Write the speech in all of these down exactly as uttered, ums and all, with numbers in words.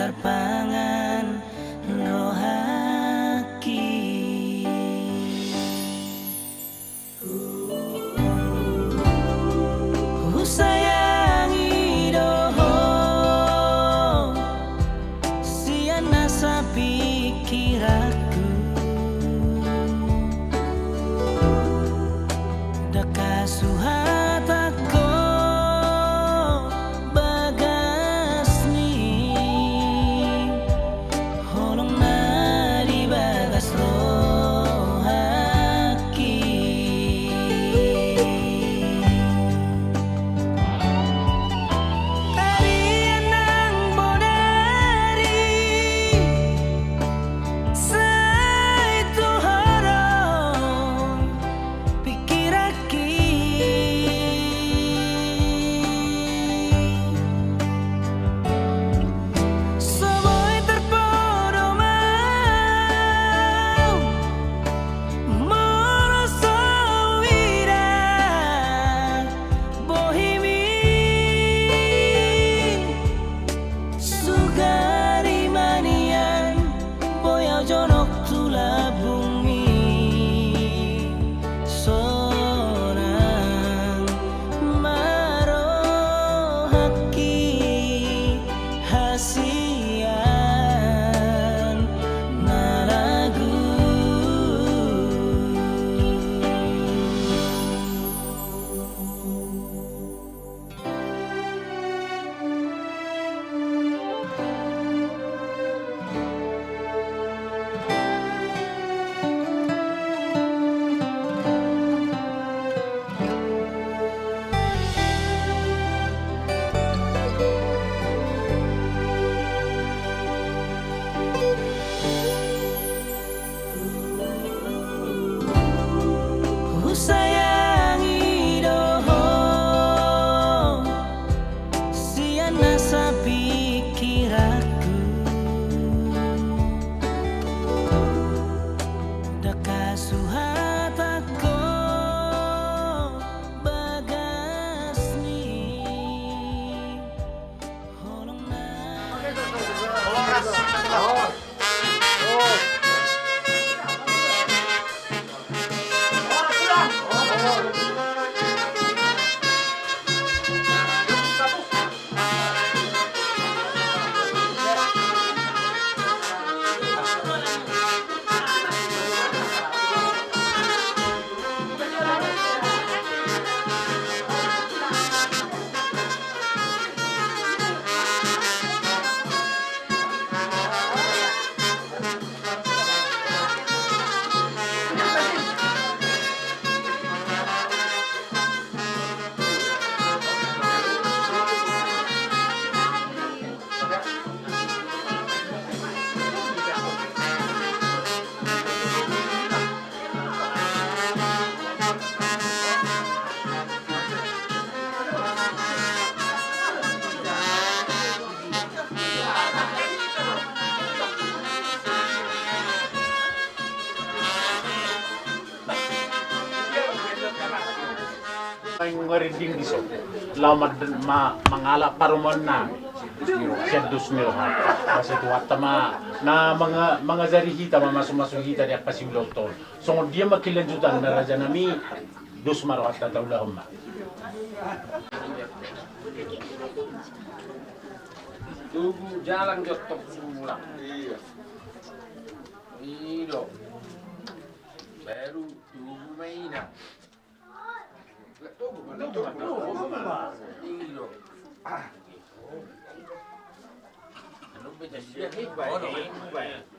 tarpangan rohangki. Husayangi do ho sian nasa pingkiranku. Ndang hasuhatangko bagas ni holong na di bagas rohangki. Ari nang bodari sai tu ho do pingkiranki. So boi tarpodo ma au molo so huida bohimi. Sugari ma nian boi au jonok tu lambungmi. Sonang ma rohangki hasian na lagu. Husayangi do ho sian nasa pingkiranku. Ndang hasuhatangko bagas ni holong na. Naeng marinding dison laho ma-, ma-, mangalap parumaennami sian dos ni roha. Asa Tuhanta ma na manga-, mangajari hita, mamasu-masu hita di angka siulaonta on. Songon dia ma kelanjutanna, rajanami? Dos ma rohanta, taulahon ma. Tugu jalang jontong sulang. Iya. I do. Baru tugu ma ina. I do. Anu beta sudah ni, baik.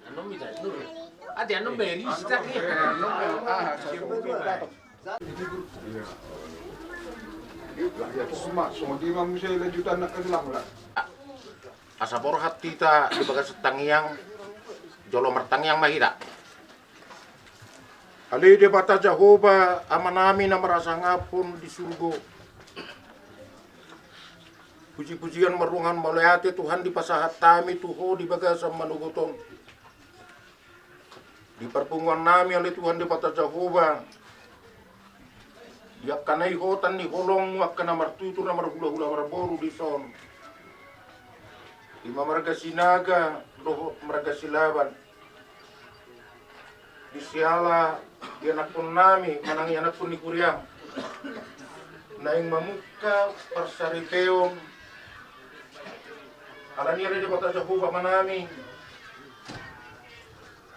Anu beta sudah. Ate anu beri sita ni. Asa borhat hita di bagasan tangiang, jolo martangiang ma hita. Ale Debata Jahowa, Amanami na marasangaphon di surgo, puji-pujian marruangan mauliate Tuhan dipasahat hami tu Ho di bagasan manogot on. Di parpunguannami, ale Tuhan Debata Jahowa, di angka na ihotan ni holongmu, angka na martutur, na marhulahula, marboru dison, Ima marga Sinaga dohot marga Silaban, di siala ianakkonnami manang ianakkon ni huriam, naeng mamungka parsaripeon. Alani i ale Debata Jahowa Amanami,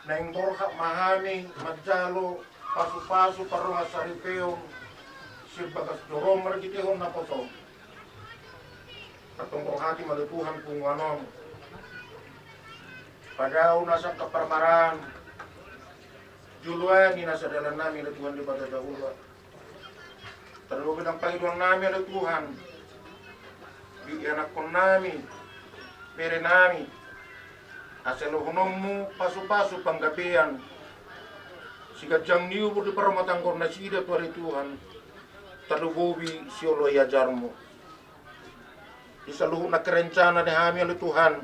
naeng borhat ma hami manjalo pasupasu pardongansaripeon sian bagas jolom marhitehon naposom. Antong borhati ma ale Tuhan punguan on, padao na sangkap parmaraan, joloani nasa dalannami ale Tuhan Debata Jahowa. Tarlumobi nang pangidoannami ale Tuhan, di ianakkonnami, berenami, asa lohonon-Mu pasupasu panggabean siganjang ni umur di parrumatanggaon nasida tu ale Tuhan, tarlumobi sioloan ni ajar-Mu. Di saluhut nangkin rencana ni hami ale Tuhan,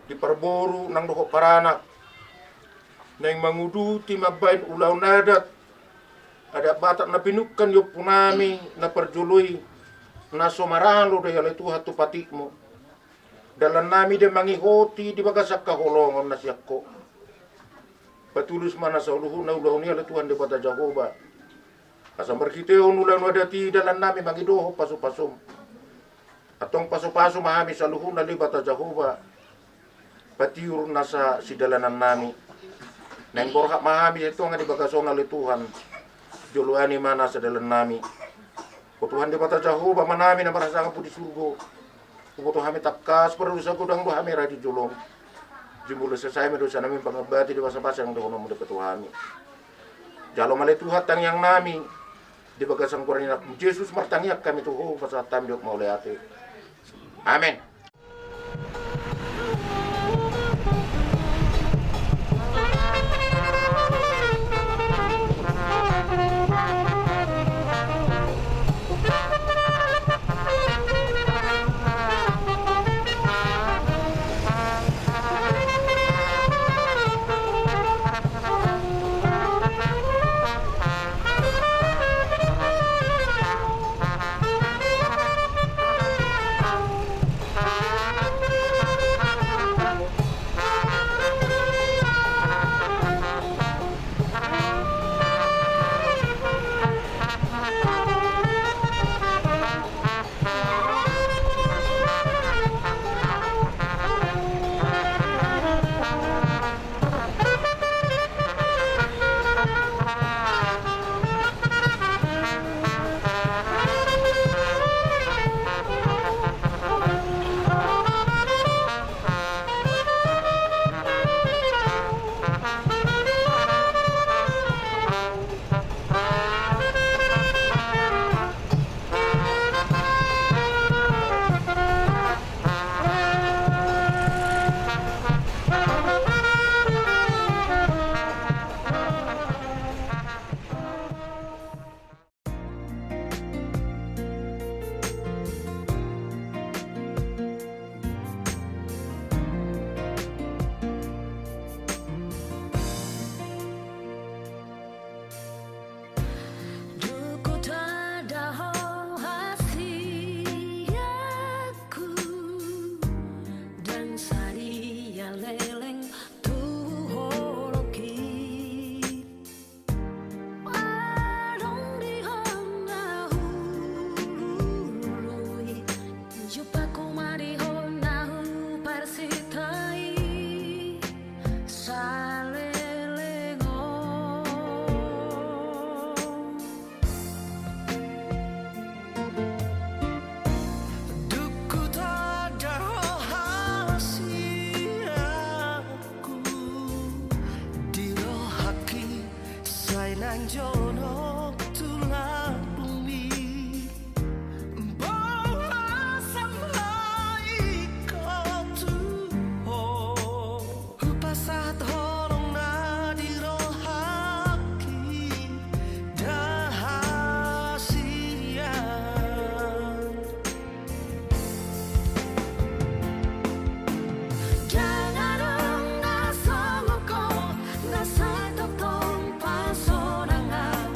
di parboru nang dohot paranak, naeng manguduti mambahen ulaon adat, adat Batak na pinungka ni ompunami na parjolo i, na so maralo do i ale Tuhan tu patik-Mu. Dalannami do i mangihoti di bagasan haholongon na sian Ho. Patulus ma nasa saluhutna ulaon i ale Tuhan Debata Jahowa, asa marhitehon ulaon adat i dalannami mangidohon pasupasu-M. Antong pasupasu ma hami saluhutna ale Debata Jahowa, patiur nasa sidalanannami. Naeng borhat ma hami sian tonga ni bagas on ale Tuhan, joloani ma nasa dalannami. Ho Tuhan Debata Jahowa Amanami na marhasangaphon di surgo, huboto hami tangkas pardosa, godang do hami rade di jolom. Jumolo sasai ma dosanami, pangambati di basabasa naung dohonon-Mu dope tu hami. Jalo ma ale Tuhan tangiangnami, di bagasan goar ni Anakmu Jesus martangiang hami tu Ho, pasahat hami dohot mauliate. Amen. Dung hutanda ho hasianku, ndang sadia leleng tu holongki. Adong di ho na hulului, jumpangku ma di ho na huparsintai saleleng on. Dung hutanda ho hasian ku, di rohangki sai nang jonok tulangmi. Boasa ma ingkon tu ho hupasahat holong na di rohangki, ndang hasian. Ndang adong na songon ho, na sai tongtong pasonangan.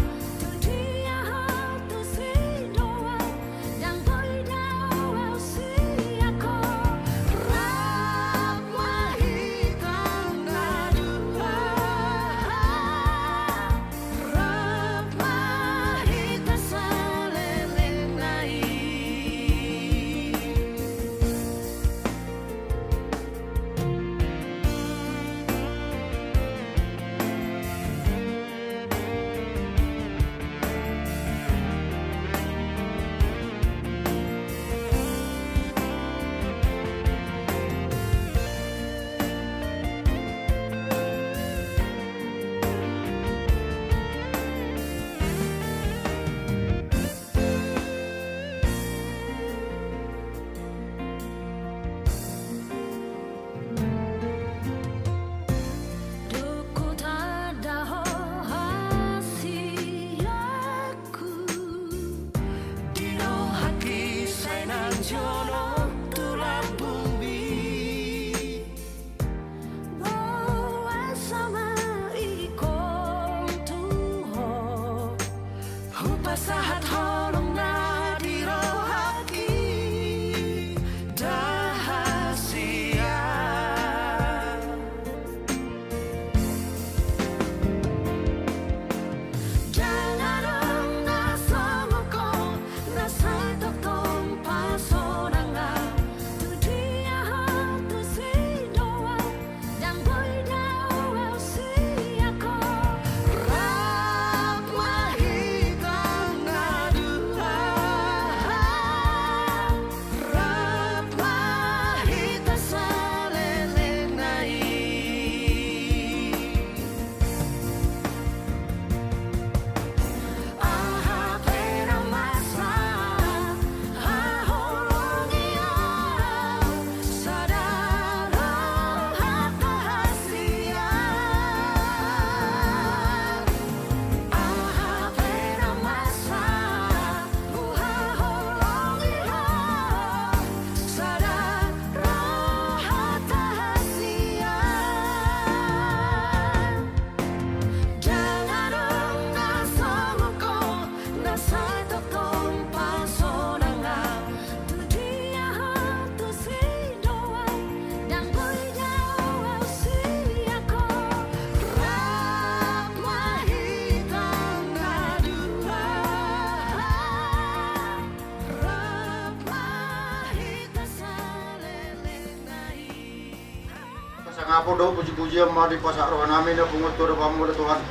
Nangkin do puji-pujian ma dipasahat rohanami na pungu tu adopanMu ale Tuhan.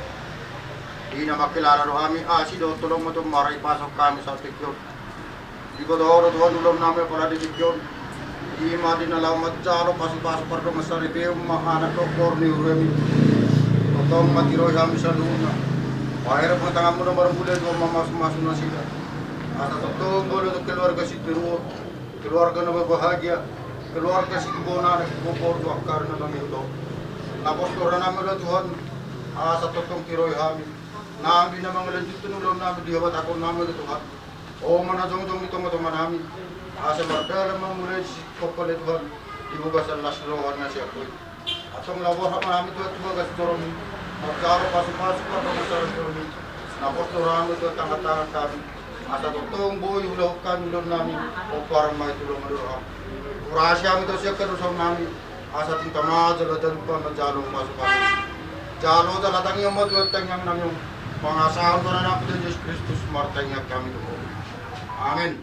Di na mangkilala do hami asi dohot tolongMu tu maripasok hami saat tingki on. Di boto do Tuhan ulaonnami apala di tingki on. I ma di na laho manjalo pasu-pasu pardongan saripeon ma anak dohot boru ni huriaMi. Tongtong ma tiroi hami saluhutna. Bahen ma tanganMu na marmulia Tuhan mamasu-masu nasida. Asa tongtong boi tu keluarga sitiruon. Keluarga na berbahagia, keluarga sitiruon anak boru tu angka ari na mangihut Ho. Na pos do rohanami ale Tuhan, asa tongtong tiroi hami. Nami na mangalanjuthon ulaonnami di habatahononnami ale Tuhan. Ho ma na jongjong di tonga-tonganami. Asa mardalan ma mulai di sititi on ale Tuhan, di bagasan las roha na sian Ho i. Antong laho borhat ma hami Tuhan tu bagas joroMi. Manjalo pasu-pasu pardongan saripeonMi. Na pos do rohaM Tuhan tangan-tangan hami. Asa tongtong boi huulahon hami ulaonnami. Pomparan ma i tu lomo ni rohaM. Hurasi hami Tuhan sian hadosaonnami. Asa tinta ma jala jala manjalo pasu-pasu. Jalo jala tangiang ma Tuhan tangiangnami on. Pangasahon do anakMu Tuhan Jesus Kristus martangiang hami tu Ho. Amen.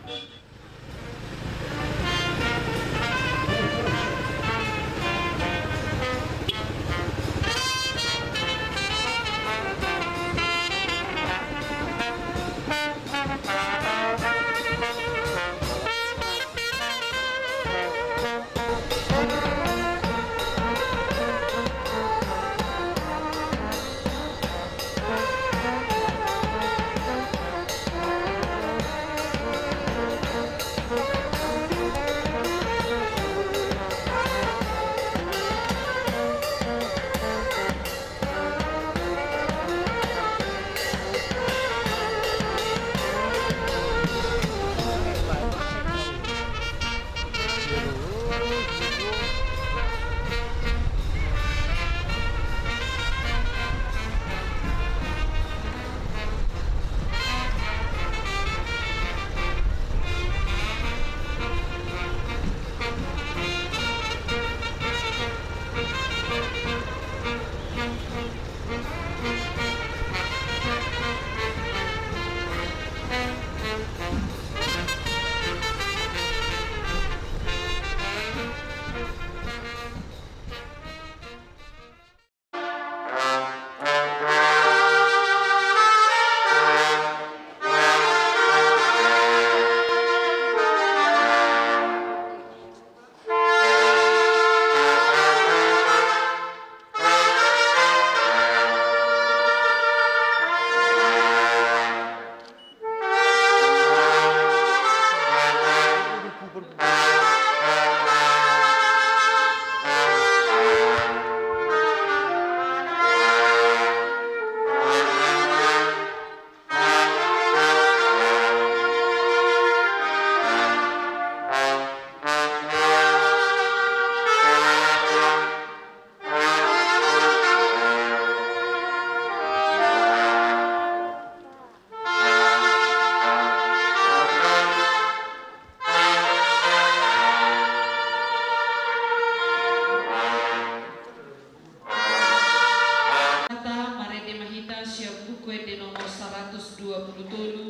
Marende ma hita sian Buku Ende nomor saratus dua pulu tolu,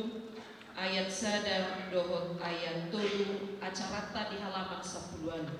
ayat sada dohot ayat tolu, acaranta di halaman sampulu ualu.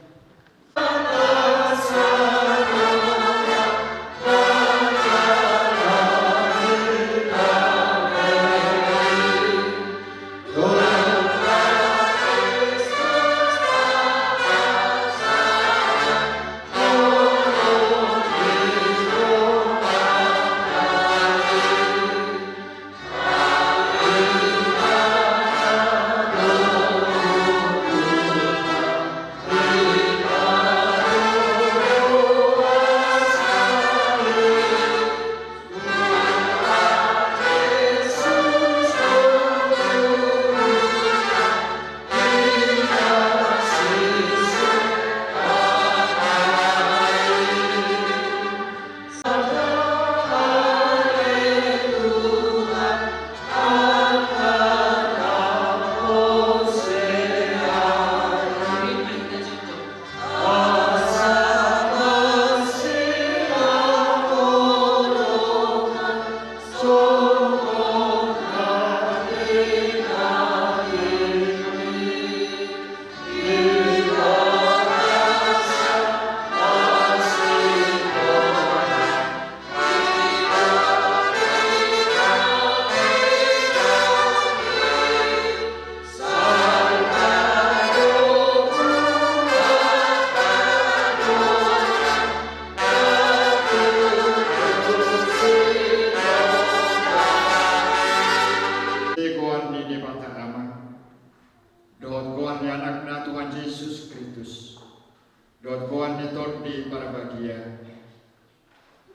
Dohot goar ni Tondi Parbadia.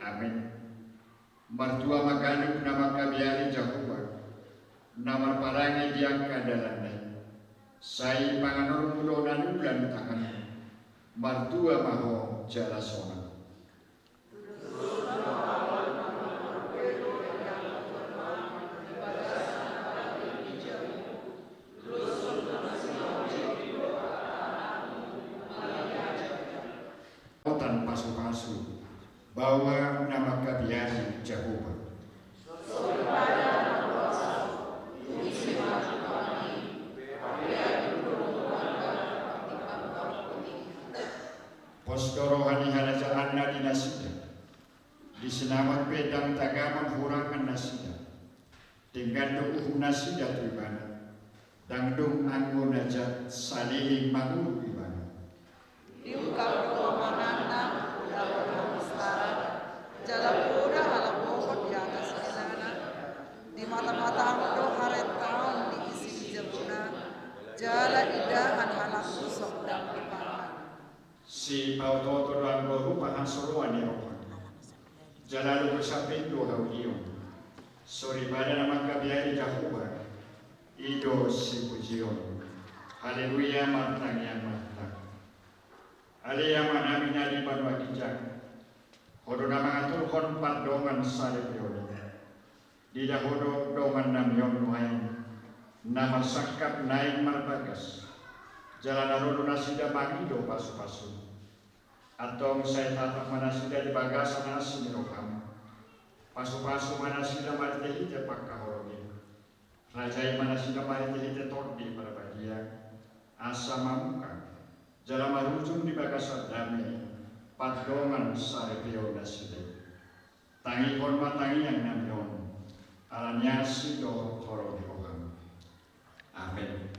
Amen. Martua ma ganup na mangkabiari Jahowa, na marparange di angka dalanna i. Sai panganon do na niula ni tanganmu. Martua ma ho jala sonang. Otan pasupasu, baoa na mangkabiari Jahowa. Pos do roha ni harajaanna di nasida. Di sinamot pe ndang tagamon hurangan nasida. Denggan do uhum nasida tu ibana. Ndang dung anggo na jat saleleng mangolu ibana. Diungkap do panganna, ulaon na mustara, jala poda halak bohot di atas ilana. Dimatamatahon do harentaon di isi ni jabuna, jala idahan halak tu songdang di pangan. Sipaototo do anggo rupa hasoloan ni roha. Jala luhut sapindo haulion. Soripada na mangkabiari Jahowa, i do sipujion. Haleluya, martangiang ma hita. Ale Amanami na di banua ginjang, Ho do na mangaturhon pardongan saripeon i. Diida Ho do dongan nami on nuaeng, na marsangkap naeng marbagas, jala na ro do nasida mangido pasupasu. Antong sai tatap ma nasida di bagasan asi ni roham. Pasupasu ma nasida marhitehite pangkaholongi. Rajai ma nasida marhitehite Tondi Parbadia, asa mamungka jala marujung di bagasan dame pardongan saripeon nasida i. Tangihon ma tangiang nami on, ala ni asi dohot holong ni roham. Amen.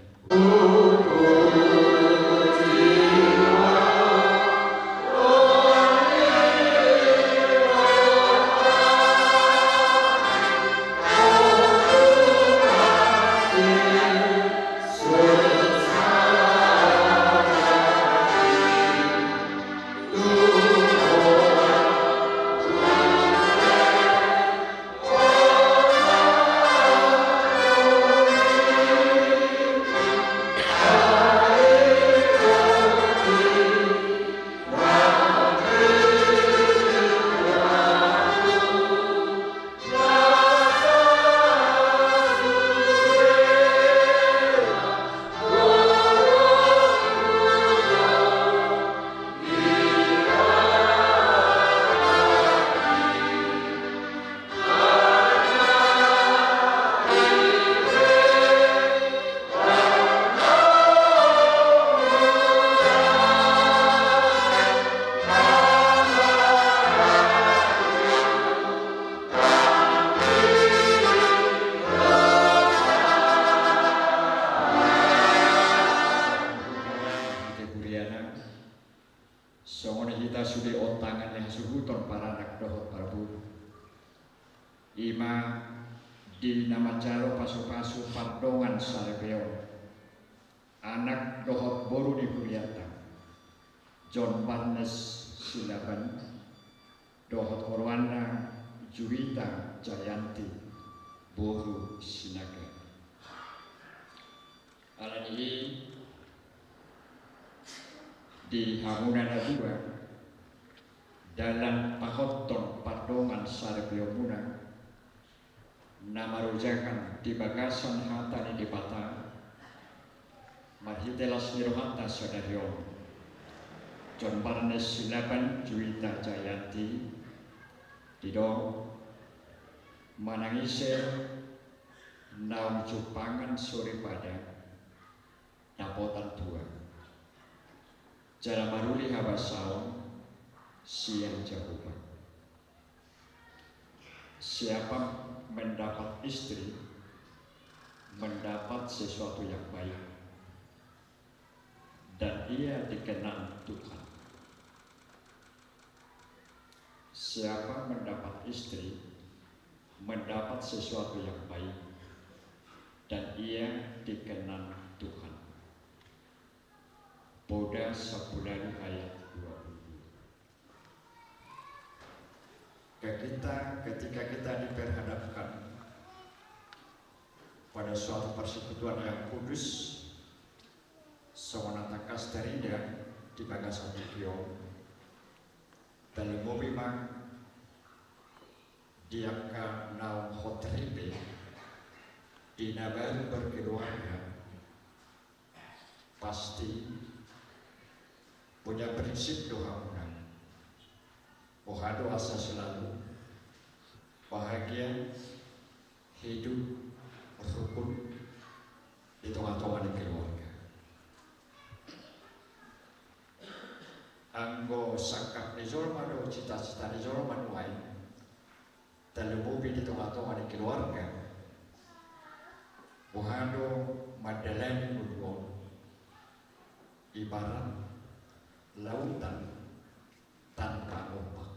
Hita huriana, songon i hita sude ontangan ni hasuhuton paranak dohot parboru. I ma di na manjalo pasupasu pardongan saripeon, anak dohot boru ni hurianta, John Barnes Silaban, dohot oroanna Juwita Jayanti, boru Sinaga. Ala ni i, di hamuna na dua, dalan pahothon pardongan saripeonmuna, na marojahan di bagasan hata ni Debata, marhite las ni rohanta sadari on. John Barnes Silaban, Juwita Jayanti, didok, manang ise naung jumpangan soripada, dapotan tua. Jala maruli habasaon sian Jahowa. Siapa mendapat istri, mendapat sesuatu yang baik, dan ia dikenang Tuhan. Siapa mendapat istri, mendapat sesuatu yang baik, dan ia dikenang Tuhan. Poda sampulu ualu ayat dua Ketika kita, ketika kita diperhadapkan pada suatu persekutuan yang kudus, songon na tangkas tarida di bagasan tingki on, tarlumobi ma di angka naung hot ripe di na baru berkeluarga, pasti punya prinsip do hamuna. Boha do asa selalu bahagia, hidup, rukun di tonga-tonga ni keluarga. Anggo sangkap ni jolma do cita-cita ni jolma nuaeng, tarlumobi di tonga-tonga ni keluarga, boha do mandalani ngolu on ibarat lautan tanpa ombak.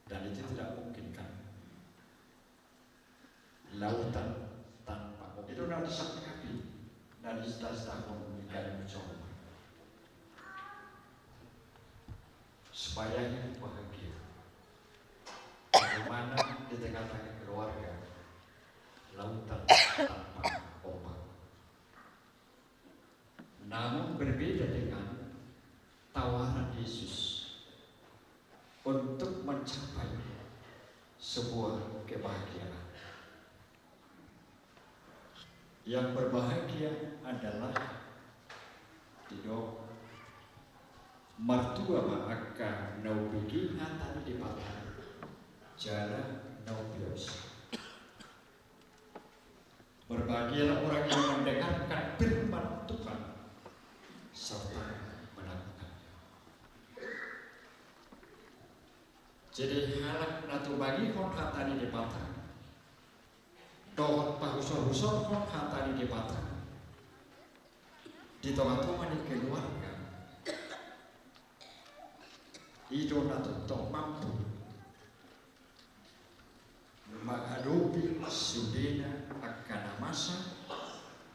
Dan itu tidak mungkin, kan? Lautan tanpa ombak. Itu na disangkapi, na disangkapi di dalam jolma. Supaya hidup bahagia. Bagaimana di tengah-tengah keluarga, lautan tanpa ombak. Namun berbeda dengan tawaran Yesus untuk mencapai sebuah kebahagiaan. Yang berbahagia adalah didok martua ma angka na umbege hata ni Debata jala na umbeos. Berbahagialah orang yang mendengarkan firman Tuhan serta melakukannya. Jadi halak na tumbangihon hata ni Debata dohot pahusorhusorhon hata ni Debata di tonga-tonga ni keluarga, i do na tongtong mampu mangadopi sudena angka na masa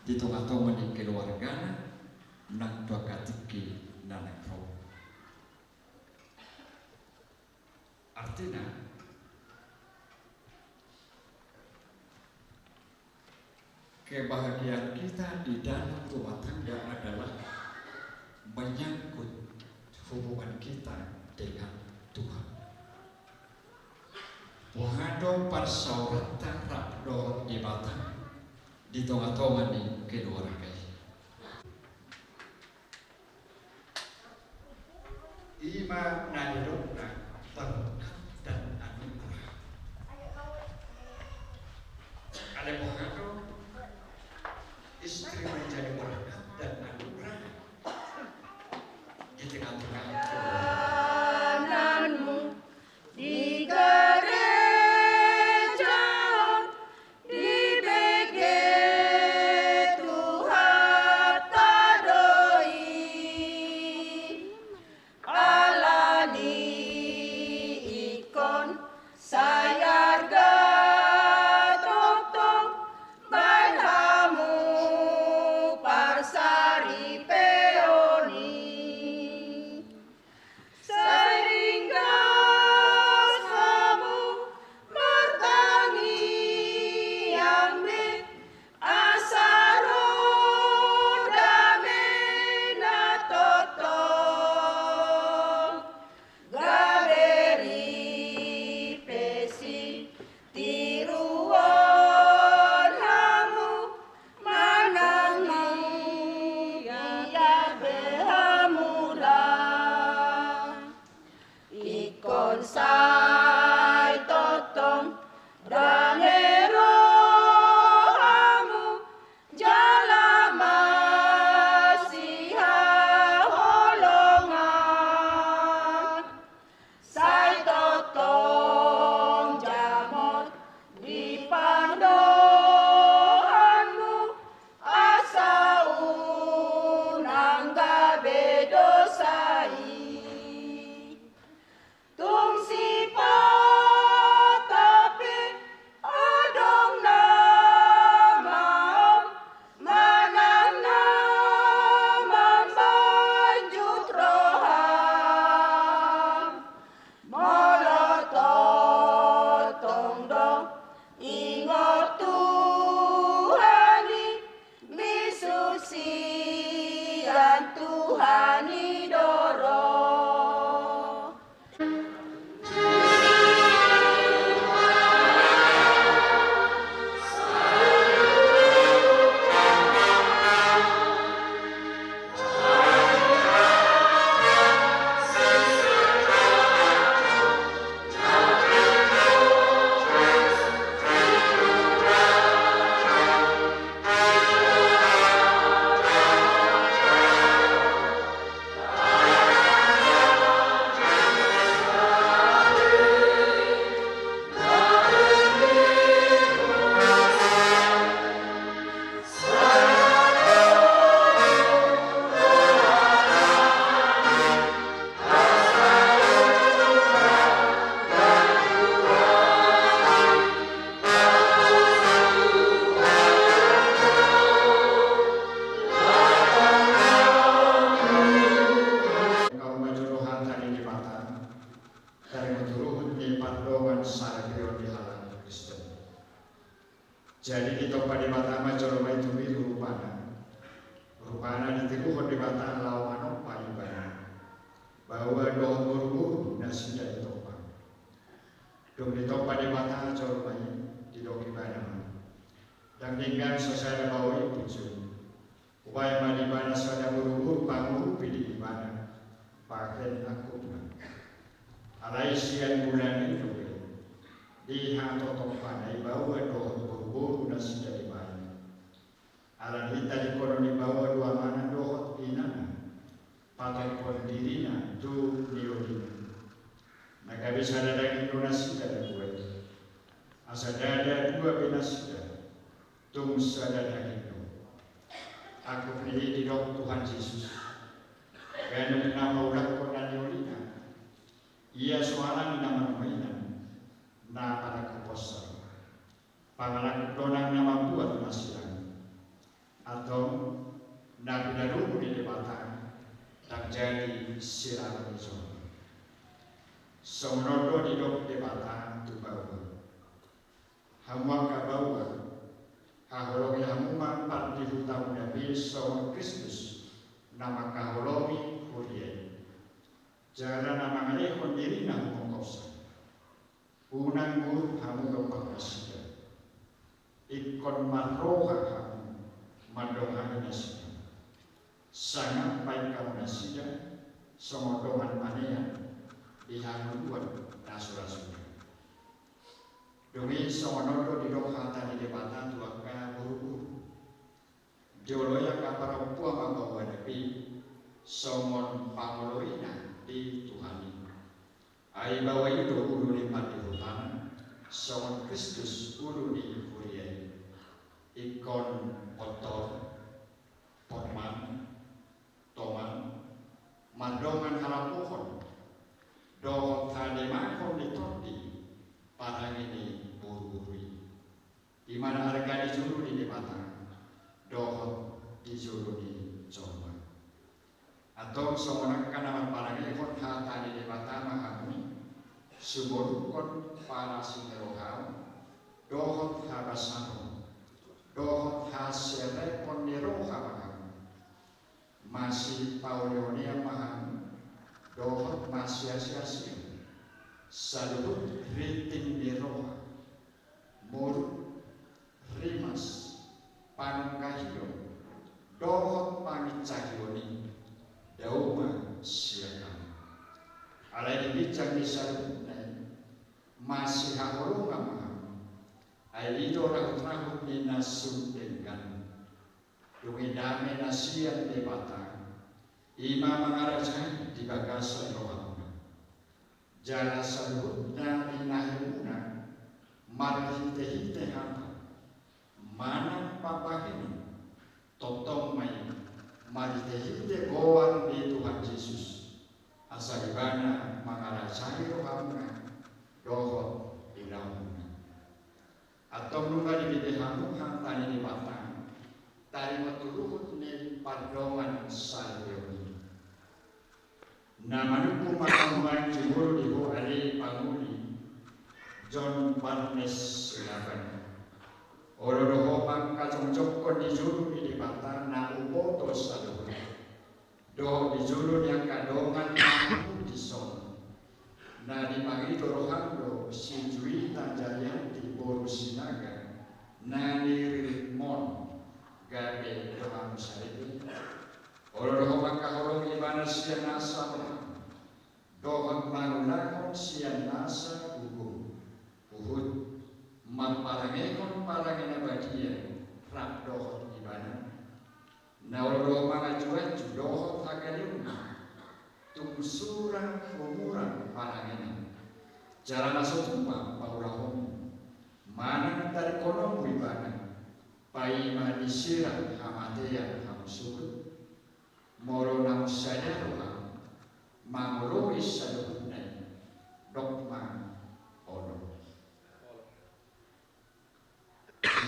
di tonga-tonga ni keluargana nang tu angka tingki na naeng ro. Artina, kebahagiaan kita di dalam rumah tangga adalah menyangkut hubungan kita dengan Tuhan. Boha do parsaoranta rap dohot Debata di tonga-tonga ni keluarga i? I ma na nidokna berkat dan anugerah. Alai boha do istri menjadi berkat dan anugerah di tengah-tengah keluarga? Di gereja on dibege Tuhanta do i, alani ingkon sai arga tongtong baen hamu parsaripeon i. Sai ringgas hamu martangiang be asa ro dame na tongtong. Gabe ripe si tiruon hamu manang dia be hamu ra. Ingkon sai tongtong dame rohamu jala masihaholongan. Sai tongtong jamot di pandohanmu asa unang gabe dosa i. Tung si Jadi ditompa Debata ma jolma i tu biru rupana. Rupana ditiruhon Debata laho manompa ibana. Baoa dohot boruboru nasida ditompa. Dung ditompa Debata jolma i, didok ibana ma: Ndang denggan so sada baoa i punjung. Hubahen ma di ibana sada boruboru pangurupi di ibana bahen angkupna. Alai sian mulana i dope dihatotompana i baoa dohot boruboru nasida dibahen. Alani i tadingkonon ni baoa do amana dohot inana, patophon dirina tu niolina. Na gabe sada daging do nasida na dua i. Asa ndada dua be nasida, tung sada daging do. Angkup ni i didok Tuhan Jesus: Ganup na paulakkon na niolina, ia so alani na manuhoinan, na panangkuponsa. Pangalangkup do nang na mambuat na silang. Antong, na pinarumu ni Debata ndang jadi silangon ni jolma. Songon on do didok Debata tu baoa: Hamu angka baoa, haholongi hamu ma pardihutamuna be songon Kristus na mangkaholongi huria i, jala na mangalehon dirina humongkopsa. Unang guruk hamu dompak nasida. Ingkon marroha hamu mandongani nasida. Sangap baen hamu nasida songon dongan manean di hangoluan na so ra suda. Dung i songon on do didok hata ni Debata tu angka boruboru. Dioloi angka parompuan ma baoana be songon pangoloina di Tuhan i. Ai baoa i do ulu ni pardihutana, songon Kristus ulu ni huria i. Ingkon pontor, porman, toman, mardongan halapohon dohot hademahon ni tondi parange ni boruboru i. I ma na arga di jolo ni Debata dohot di jolo ni jolma. Antong songon angka na marparangehon hata ni Debata ma hamu, sumoruhon parasi ni roham dohot habasaon dohot haserepon ni roha ma hamu. Masipaoneonean ma hamu dohot masiasiasian saluhut rinting ni roha, muruk, rimas, panungkahion dohot pangincahion i dao ma sian hamu. Alai di ginjang ni saluhutna i masihaholongan ma hamu. Ai i do rahutrahut ni na sun denggan. Dung i dame na sian Debata, i ma mangarajai di bagasan rohamuna. Jala saluhutna ni nahemuna marhitehite hata manang pambahenan, tongtong ma i marhitehite goar ni Tuhan Jesus, asa Ibana mangarajai rohamuna dohot ulaonmuna. Antong nunga dibege hamu hata ni Debata, taringot tu ruhut ni pardongansaleon i. Na manungkun ma hamu jumolo di ho ale pangoli John Barnes Silaban. Olo do ho mangkajongjongkon di jolo ni Debata na umboto saluhut. Dohot di jolo ni angka dongan na dison. Na dipangido roham do si Juwita Jalianti boru Sinaga na niriritmon gabe donganmu saripe. Olo do ho mangkaholongi ibana sian nasa roham dohot mangulahon sian nasa ugum. Huhut marparangehon parange na badia rap dohot ibana. Na olo do mangajuanju dohot hagaleonna tung sura humurang parangena. Jala na so tupa paulahonmu manang taringononmu ibana, paima disirang hamatean hamu suhut. Molo naung sada roham mangoloi saluhutna i, dok ma olo.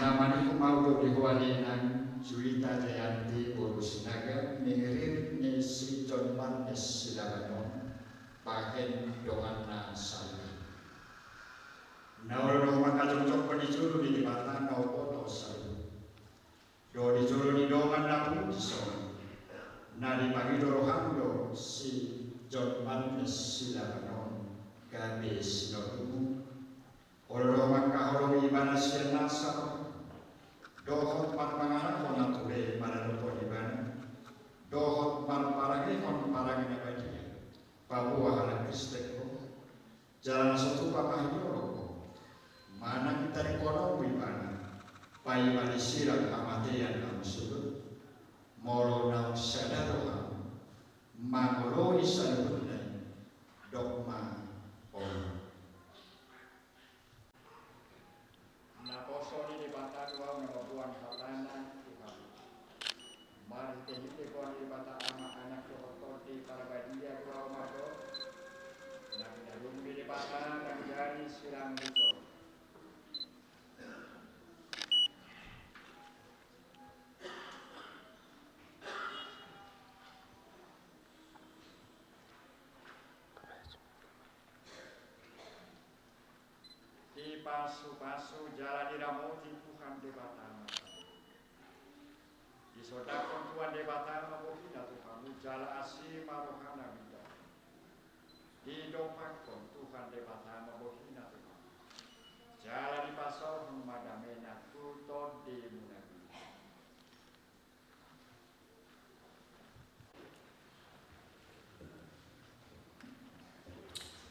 Na manungkun ma au do di ho ale inang Juwita Jayanti boru Sinaga, niririt ni si John Barnes Silaban on, bahen donganna saripe. Na olo do ho mangkajongjongkon di jolo ni Debata na umboto Marga silaban on gabe sinondukmu. Olo do mangkaholongi ibana sian nasa dohot marpangarahon na ture maradophon ibana dohot marparangehon parange na badia paboa halak Kristen ho. Jala na so tupa pahiolong ho manang tarikononmu ibana paima disirang hamatean hamu suhut. Molo naung sada roha mangoloi saluhutna i, dok ma olo. Naposo ni Debata do ahu na mamboan hatana tu hamu. Marhitehite goar ni Debata Ama, Anak dohot Tondi Parbadia do ahu mandok. Na pinarungu ni Debata na jadi sirang dison. Dipasupasu jala diramoti Tuhan Debata ma. Disondangkon Tuhan Debata ma bohina tu hamu jala asi ma rohana mida. Didompakkon Tuhan Debata ma bohina tu hamu jala dipasaorhon ma damena tu tondimuna.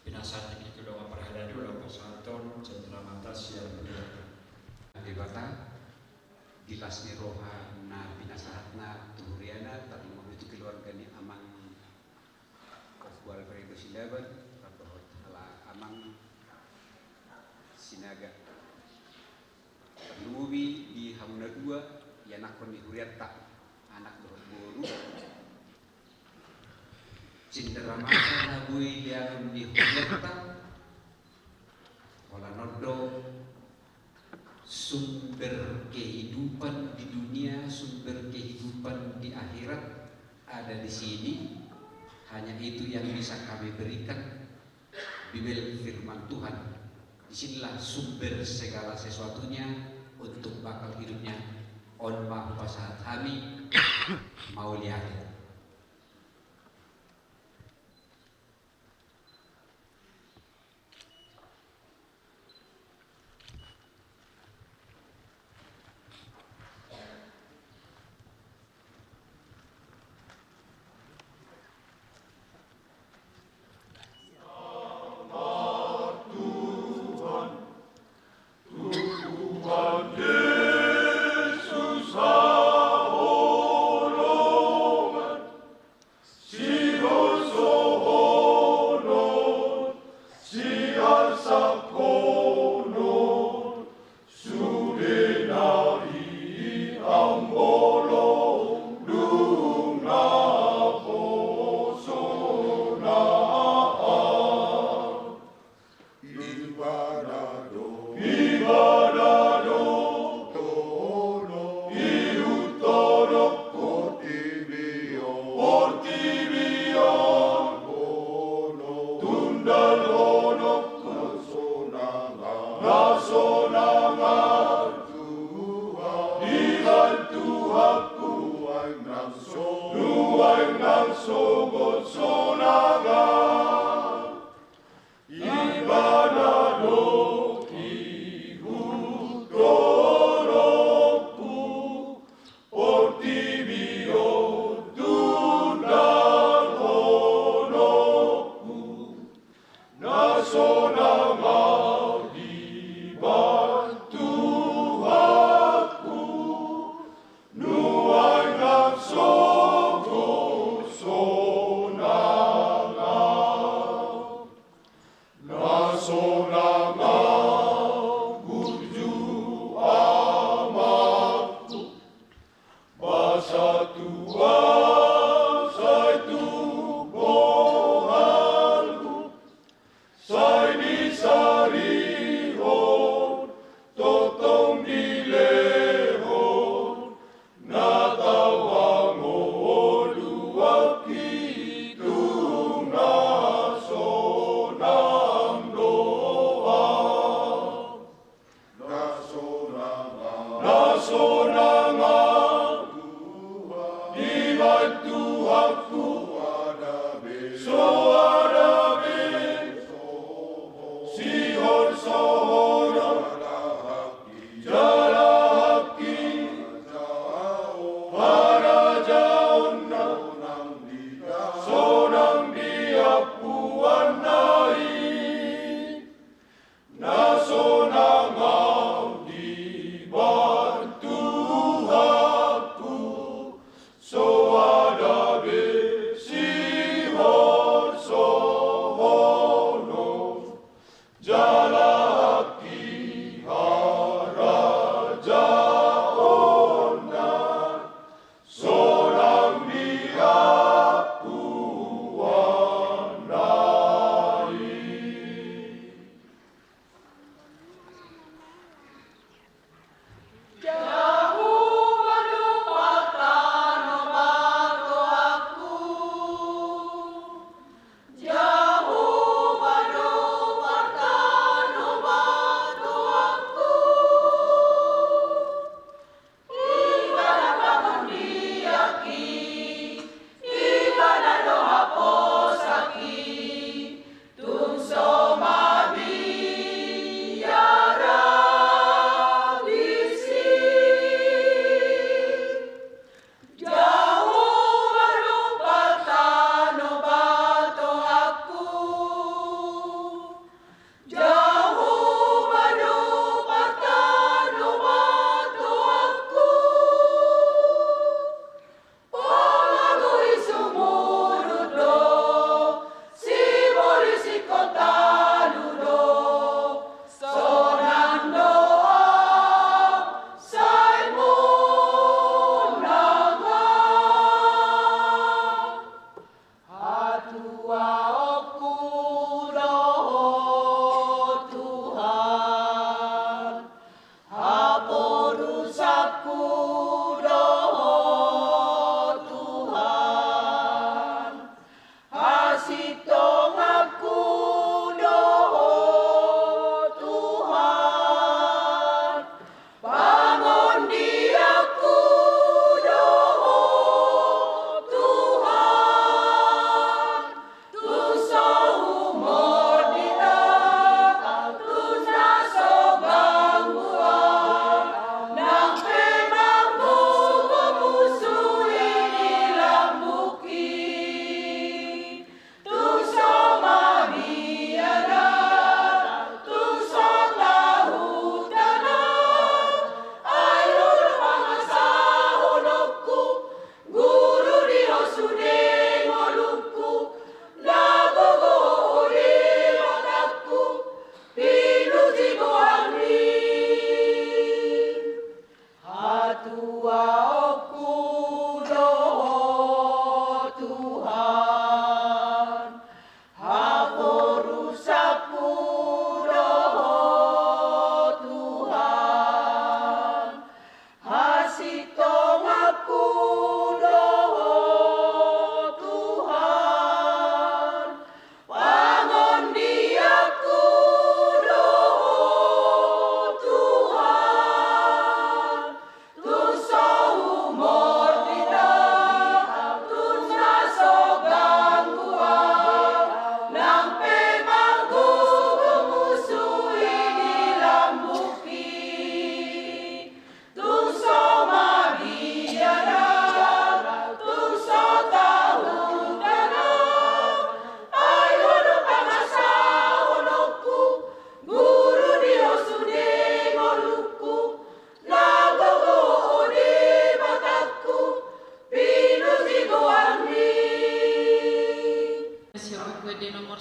Pinasahat nangkin tu dongan parhalado laho pasahathon cendramata sian Debata. Di las ni roha na pinasahatna tu huriana, tarlumobi tu keluarga ni amang Osbo Alfredo Silaban, rap dohot halak amang Sinaga. Tarlumobi di hamu na dua, ianakhon ni hurianta, anak dohot boru. Cendramata na boi leangon ni hurianta. Holan on do sumber kehidupan di dunia, sumber kehidupan di akhirat ada di sini. Hanya itu yang bisa kami berikan. Bibel, firman Tuhan. Di sinilah sumber segala sesuatunya untuk bakal hidupnya. On ma hupasahat hami, mauliate.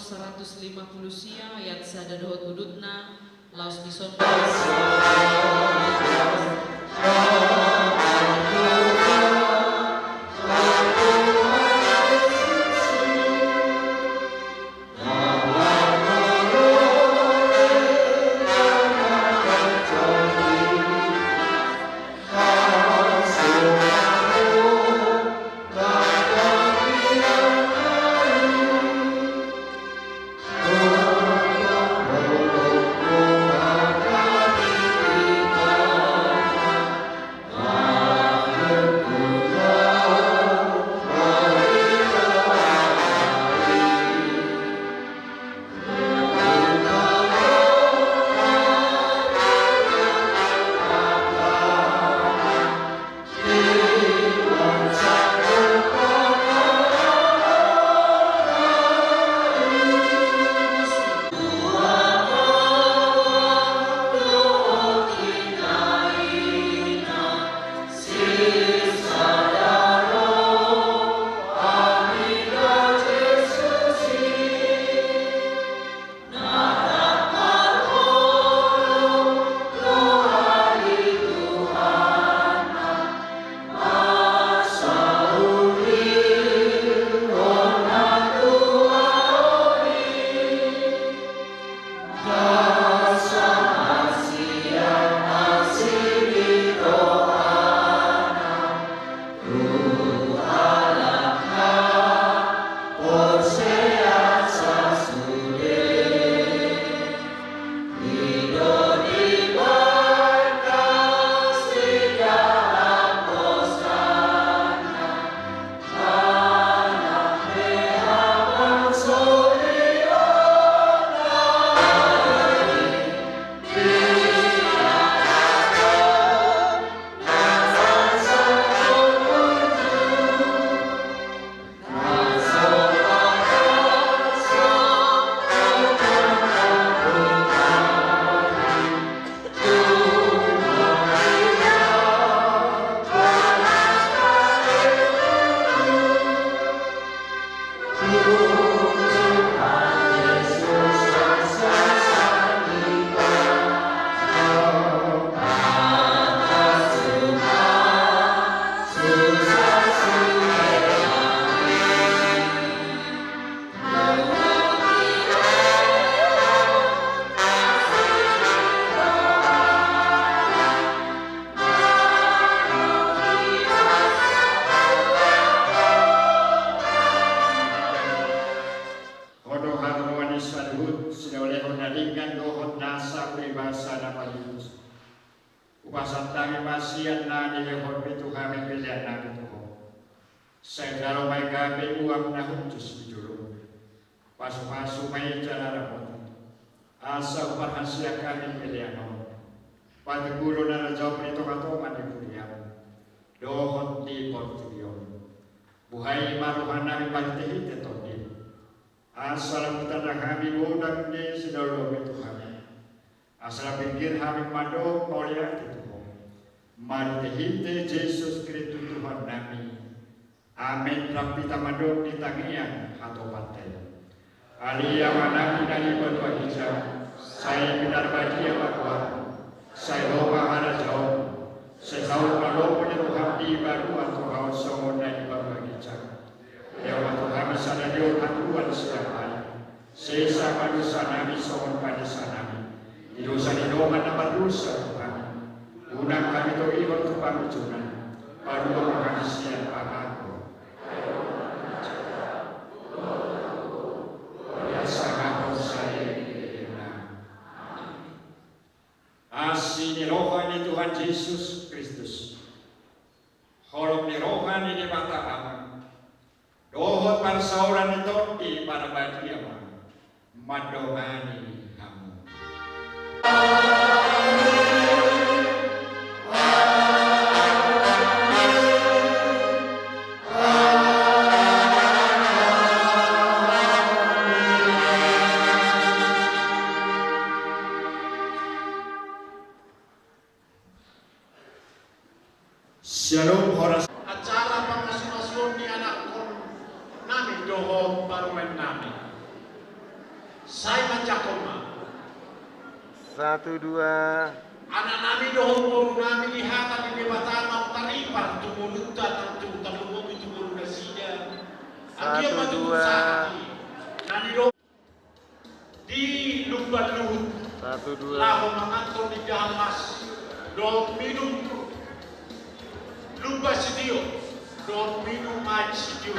saratus lima pulu sia ayat sada dohot udutna, laos dison. Ho do haroroan ni saluhut sinolehon na denggan dohot nasa uli basa na pajujur. Hupasahat hami ma sian na nilehonmi tu hami pelean nami tu Ho. Sai jalo ma i gabe uang na hushus di jolom. Pasupasu ma i jala ramoti, asa huparhaseang hami pelean on patugulon na rajau di tongatonga ni huriam dohot di portibi on. Buhai ma roha nami marhitehite Tondim, asa lam hutanda hami godang ni sinolehonmi tu hami. Asa lam pinggir hami mandok mauliate tu Ho marhitehite Jesus Kristus Tuhan nami. Amen. Rap hita mandok di tangiang hatopanta i. Ale Amanami na di banua ginjang, sai pinarbadia ma goarMu, sai ro ma harajaonMu, sai saut ma lomo ni rohaM di banua tonga on songon na di banua ginjang. Lehon ma tu hami sadari on hangoluan siapari. Sesa ma dosanami songon panesanami di dosa ni dongan na mardosa tu hami. Unang hami togihon tu pangunjunan, palua ma hami sian pangago. Asi ni roha ni Tuhan Jesus Kristus, holong ni roha ni Debata Ama, dohot parsaoran ni Tondi Parbadia ma mandongani hamu. Syalom, horas. Acara pamasumasuon ni anakkonnami dohot parumaennami. Sai manjangkon ma. Satu, dua. Anaknami dohot borunami, di hata ni Debata ma taripar tu ngolunta, nang tu tarlumobi tu ngolu nasida. Satu, dua. Anggiat ma tutu sahat i. Na nidok di Lumban Luhut. Satu, dua. Laho manganhon indahan las dohot minum lumban sitio dohot minum aek sitio.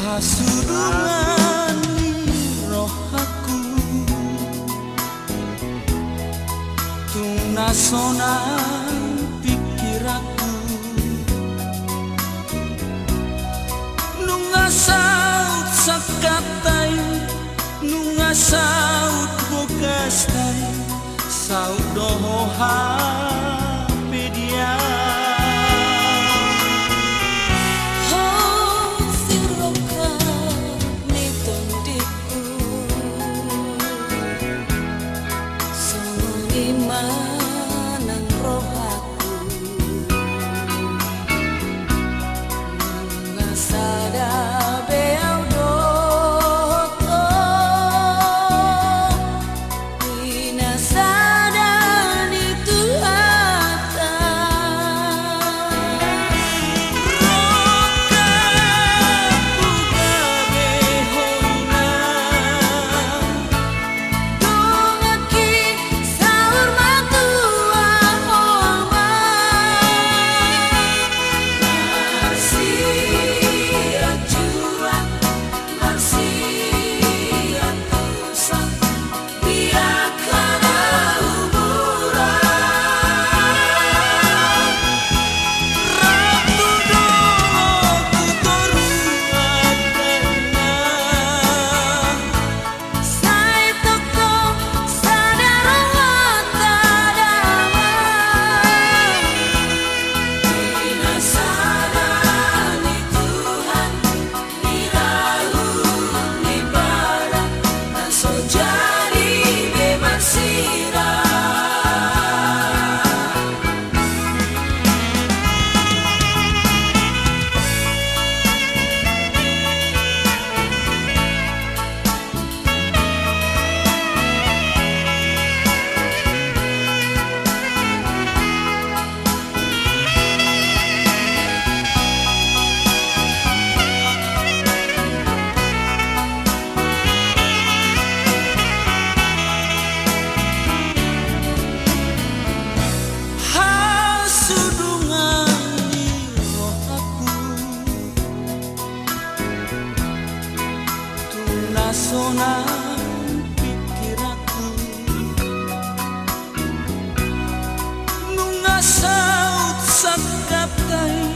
Hasudungan ni rohangku, tung na sonang pingkiranku. Nunga saut sangkapta i, nunga saut bogasta i, saut do ho hape dian. Ho sirongkap ni tondingku, songon i ma nang rohangku. Nunga sada be au dohot ho, i na sada ni Tuhanta. Rongkap gabe ho inang. Donganki saur matua ho ma. Marsianjuan, marsiantusan, di angka na umuran. Rap tu dolok tu toruan dainang. Sai tongtong sada rohanta damang. Di na sada ni Tuhan, di raut ni badan, na so jadi be marsirang. Hasudungan ni rohangku, tung na sonang pingkiranku. Nunga saut sangkapta i,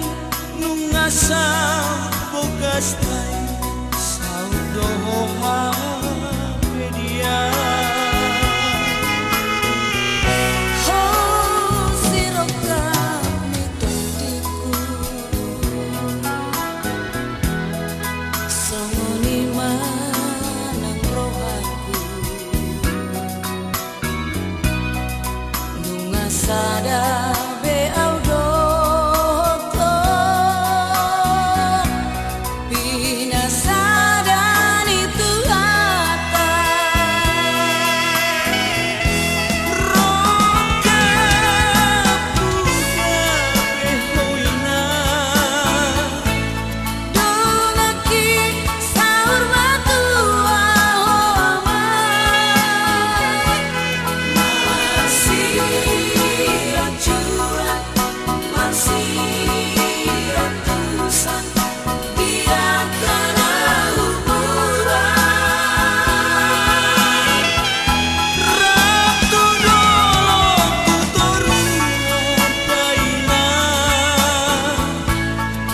nunga saut bogasta i, saut do ho hape dian. Ho sirongkap ni tondingku, songon i ma nang rohangku. Nunga sada be au dohot ho, di na sada ni Tuhanta. Rongkap gabe ho inang. Donganki saur matua ho ma. Marsianjuan, marsiantusan, di angka na umuran. Rap tu dolok tu toruan dainang.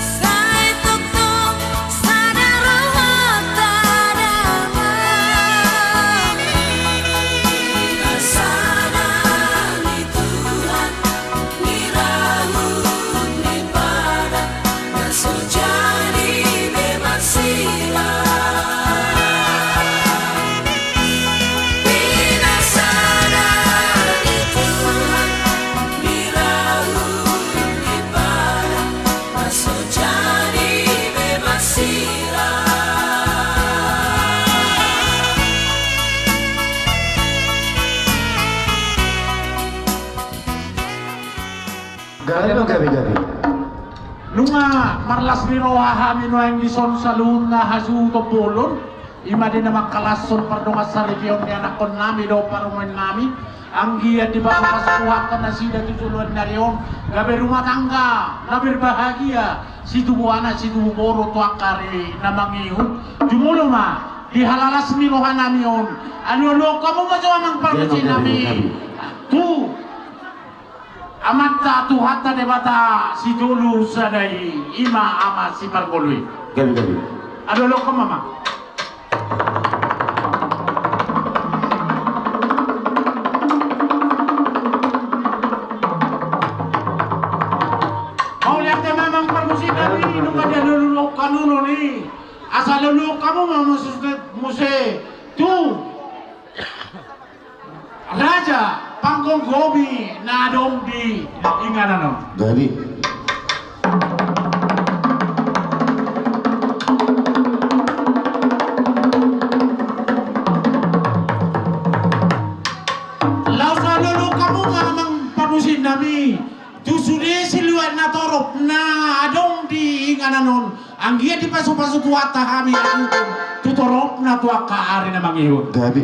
Sai tongtong sada rohanta damang. Di na sada ni Tuhan, di raut ni badan, na so jadi be marsirang. Di na sada ni Tuhan, di raut ni badan, na so jadi be marsirang. Gabe ma gabe-gabe. Nunga marlas ni roha hami nuaeng dison saluhutna hasuhuton bolon. I ma di na mangkalashon pardongan saripeon ni anakkonnami dohot parumaennami. Anggiat dipasu-pasu Tuhanta nasida tu joloan ni ari on gabe rumah tangga na berbahagia, Situbu anak, situbu boru tu angka ari na mangihut. Jumolo ma di halalas ni rohanami on. Alualuhon hamu ma jo amang pargonsi nami. Tu Amanta Tuhanta Debata Sitolu Sada i, i ma Ama Siparngolu i. Gabe, gabe. Alualuhon hamu ma. Mauliate ma amang pargonsi nami, nunga dialualuhon hamu on i. Asa alualuhon hamu ma muse, muse tu raja panggomgomi na adong di inganan on. Jadi. Laos alualuhon hamu ma amang pargonsi nami tu sude siluat na torop na adong di inganan on, anggiat dipasupasu Tuhanta hami hasuhuton tu toropna tu angka ari na mangihut. Jadi.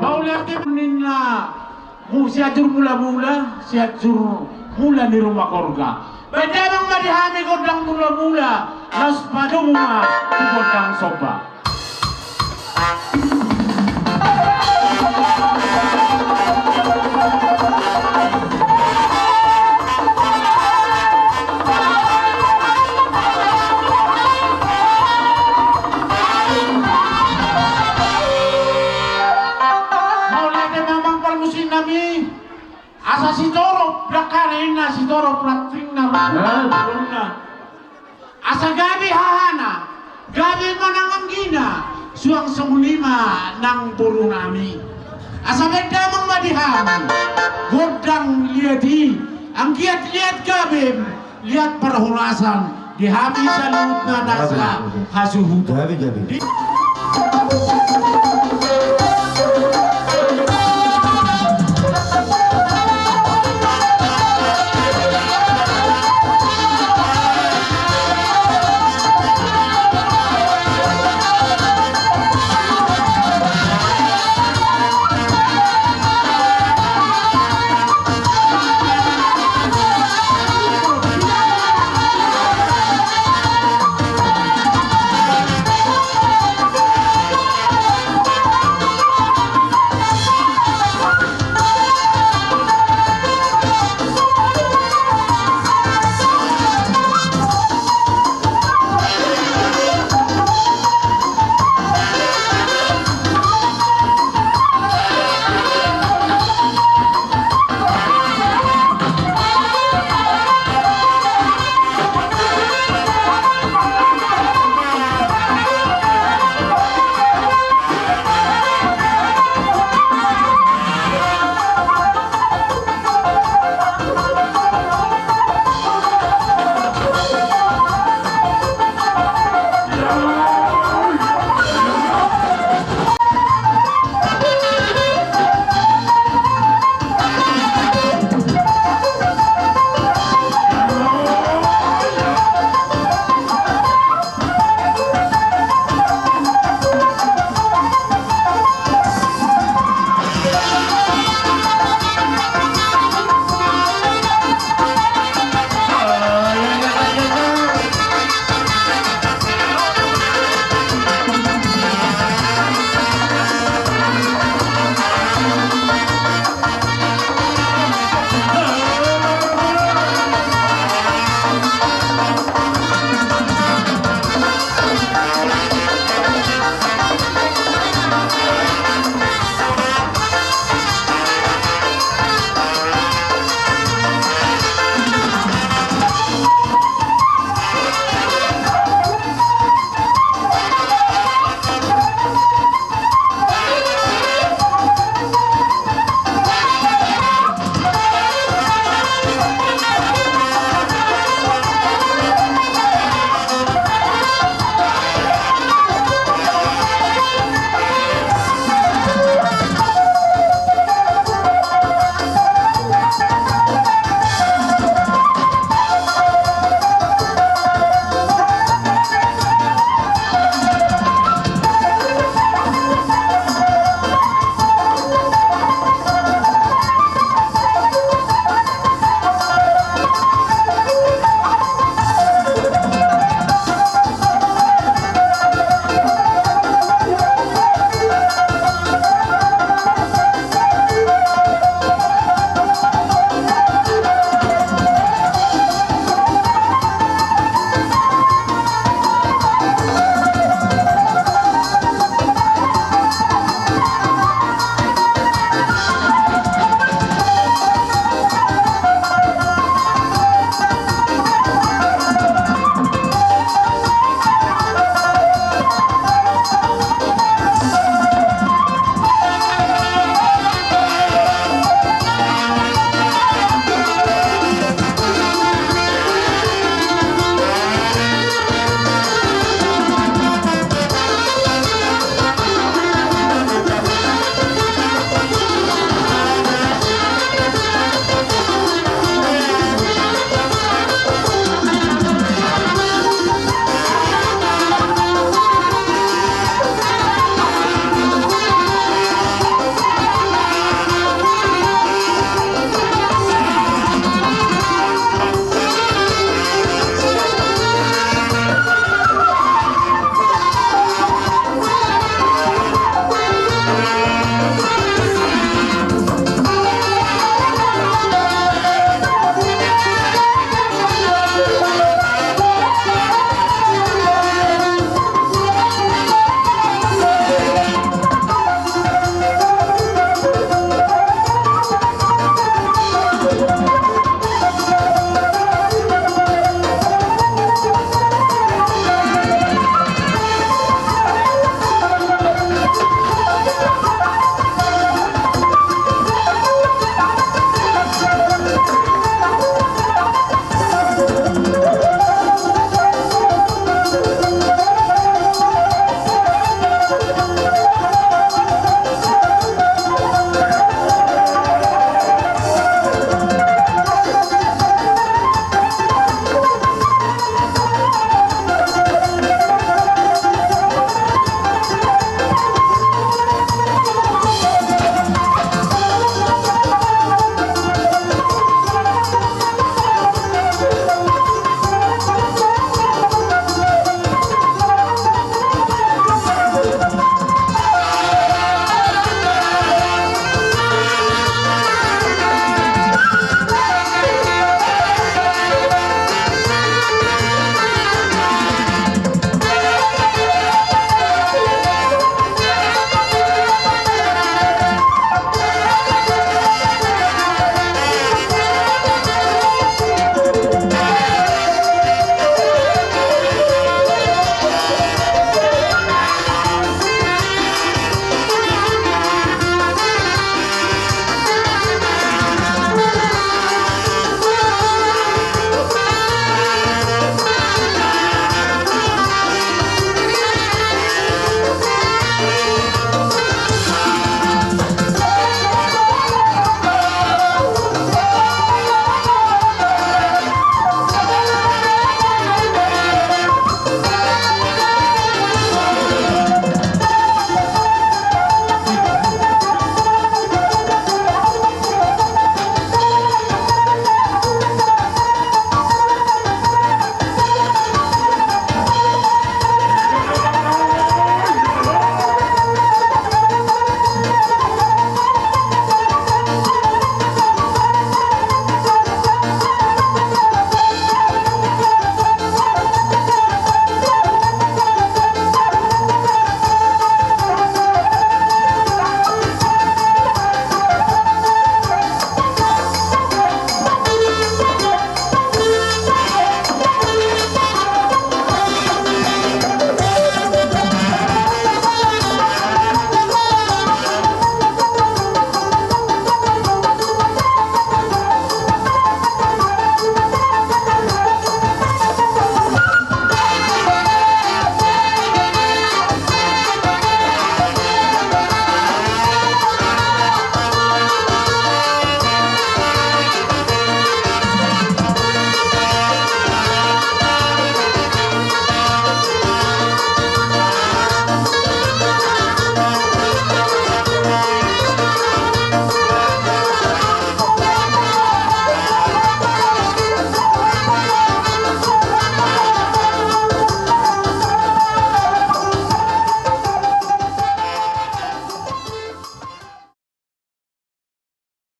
Mauliate ninna, mu Sianjur Mulamula, Sianjur Mula ni Ruma Gorga. Baen damang ma di hami gondang mulamula, laos padomu ma tu gondang somba. Mauliate ma amang pargonsi nami. Asa sitorop, dakka ninna, sitorop rantingna, rantingna. Asa gabe hahana, gabe ma nang anggina, suang songon i ma nang boru nami. Asa baen damang ma di hami gondang liat i, anggiat liat gabe, liat parhorasan di hami saluhutna nasa hasuhuton. Jadi, jadi. Di-